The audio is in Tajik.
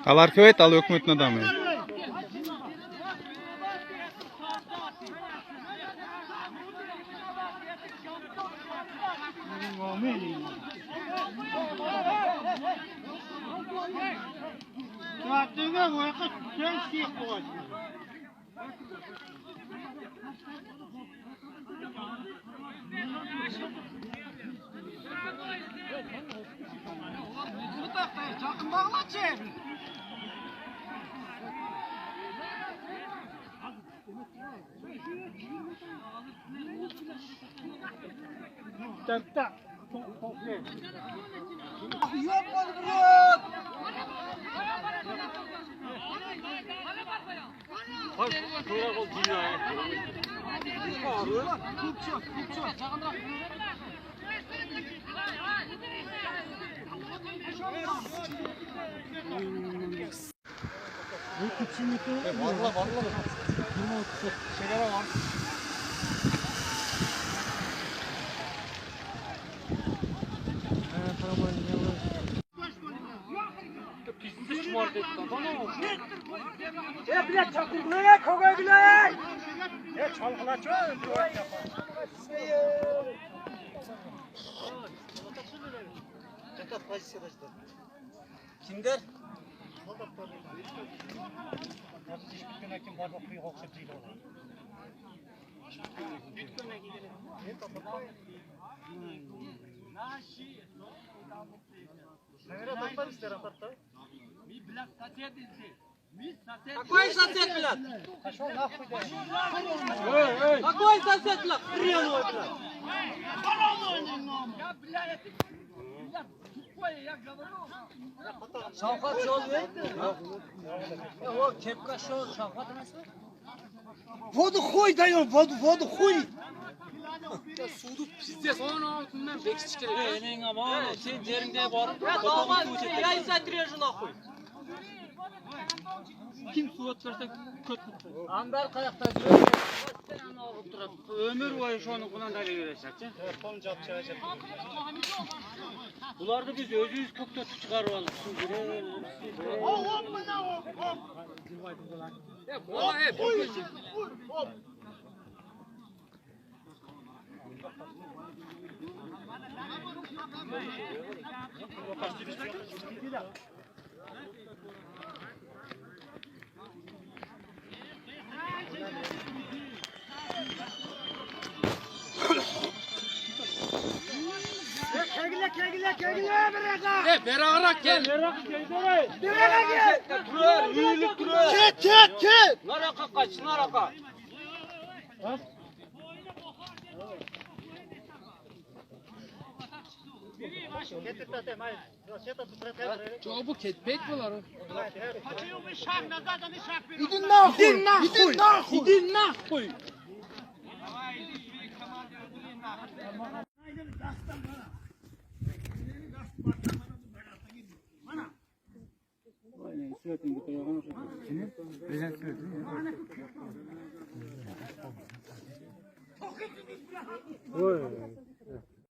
Алар көбөйт, ал өкмөттүн адамы. Kimdir? Какой сосед, блядь? Какой сосед, блядь? Хреновый, блядь. Шавкат жол берди. О, кепка шо, Шавкат эмесби? Воду хуй даем, воду, воду хуй. Суду пиздец. 16-дан бекитиш керек. Энең аман, сен жериңде барып, я из отрежу нахуй. Ким суу өткөрсө көт. Андар каякта жүрөт? Сен алып турат. Өмүр бою шонукунан дагы берешат, Буларды биз өзүбүз көктөтүп чыгарып алдык. Kelgile, kelgile, kelgile beraga. Berag'roq kel. Beraga gel. Turar, uyilib turar. Ket, ket, ket. Nariyoqqa qoch, nariyoqqa. Bu ketpek bular. Иди нахуй. Иди нахуй. Иди нахуй. Иди нахуй.